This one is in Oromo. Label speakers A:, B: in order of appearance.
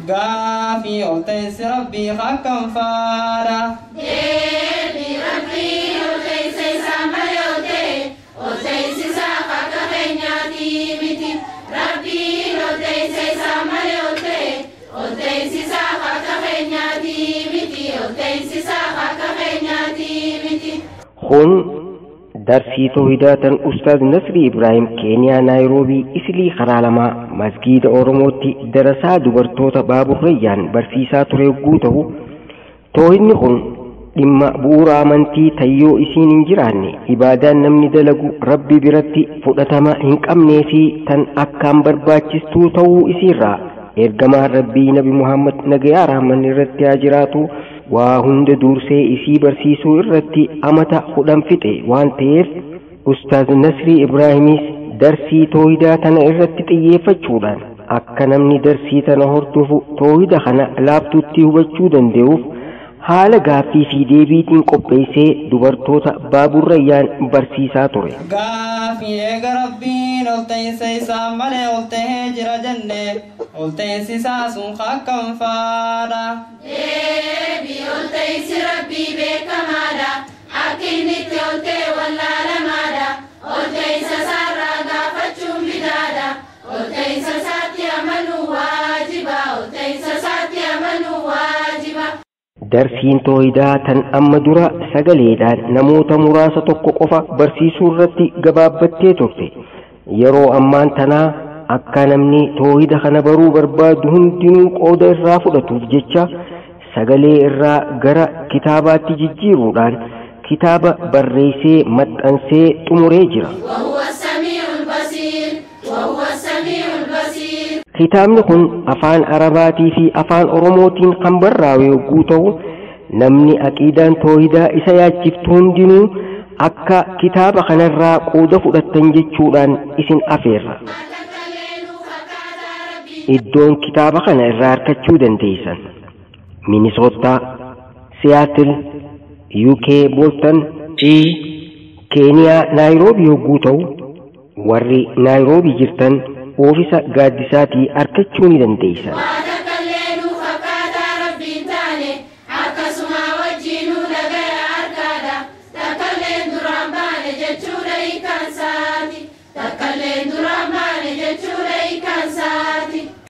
A: Gaafii ol ta'insi Rabbii akkam faadha?
B: Deebii Rabbiin ol ta'insa isaa malee ol ta'e, ol ta'insi isaa akka keenyaatii miti. Rabbiin ol ta'insa isaa malee ol ta'e, ol ta'insi isaa akka keenyaatii miti. Ol ta'insi isaa akka keenyaatii miti.
C: Kun darsii toohidaa tan Ustaaz Nasrii Ibraahim Keeniyaa Naayiroobii Islii karaa lamaa masgiida Oromootti darasaa dubartoota baaburrayyaan barsiisaa ture yogguu ta'u, toohidni kun dhimma bu'uura amantii tayyoo isiin hin jiraanne ibaadaan namni dalagu Rabbi biratti fudhatama hin qabnee fi tan akkaan barbaachistuu ta'uu isiirraa ergamaan Rabbii Nabi Muhammad nagayaa rahmanni irratti haa jiraatu waa hunda dursee isii barsiisuu irratti amata 10 fixe waan ta'eef, Ustaaz Nasrii Ibraahimis darsii toohidaa tana irratti xiyyeeffachuudhaan akka namni darsii tana hordofu toohida kana laaftutti hubachuu danda'uuf haala gaaffii fi deebiitiin qopheessee dubartoota baaburrayyaan barsiisaa ture.
A: Gaafii eega Rabbiin ol ta'insa isaa malee ol ta'ee jira jenne, ol ta'insi isaa sun akkam faadha?
B: Deebii ol ta'insi Rabbii beekamaadha. Akka inni itti ol ta'e wallaalamaadha. Ol ta'insa isaarraa gaafachuun bidaadha. Ol ta'insa isaatti amanuu waajiba. Ol ta'insa isaatti amanuu waajiba.
C: Darsiin toohidaa tan amma dura sagaleedhaan namoota muraasa tokko qofa barsiisuu irratti gabaabbattee turte, yeroo ammaan tanaa akka namni toohida kana baruu barbaadu hundinuu qooda irraa fudhatuuf jecha sagalee irraa gara kitaabaatti jijjiiruudhaan kitaaba barreessee maxxansee xumuree jira.
B: وهو السميع البصير، وهو السميع البصير.
C: Kitaabni kun afaan Arabaatii fi afaan Oromootiin kan barraa'e yogguu ta'u, namni aqiidaan toohidaa isa yaachiftu hundinuu akka kitaaba kanarraa qooda fudhattan jechuudhaan isin afeerra. Iddoon kitaaba kana irraa argachuu dandeessan: Minisootaa, Siyaatil, UK Bolton fi Keeniyaa Naayiroobii yogguu ta'u, warri Naayiroobii jirtan oofisa gaaddisaatii argachuu ni dandeessan.
B: Waa takkallee nuuf akkaataa Rabbiin taane, akkasuma wajjinuu dhagaya harkaadha. Takkalleen duraan baane jechuudha hiikaan isaati. Takkalleen duraan baane jechuudha hiikaan isaati.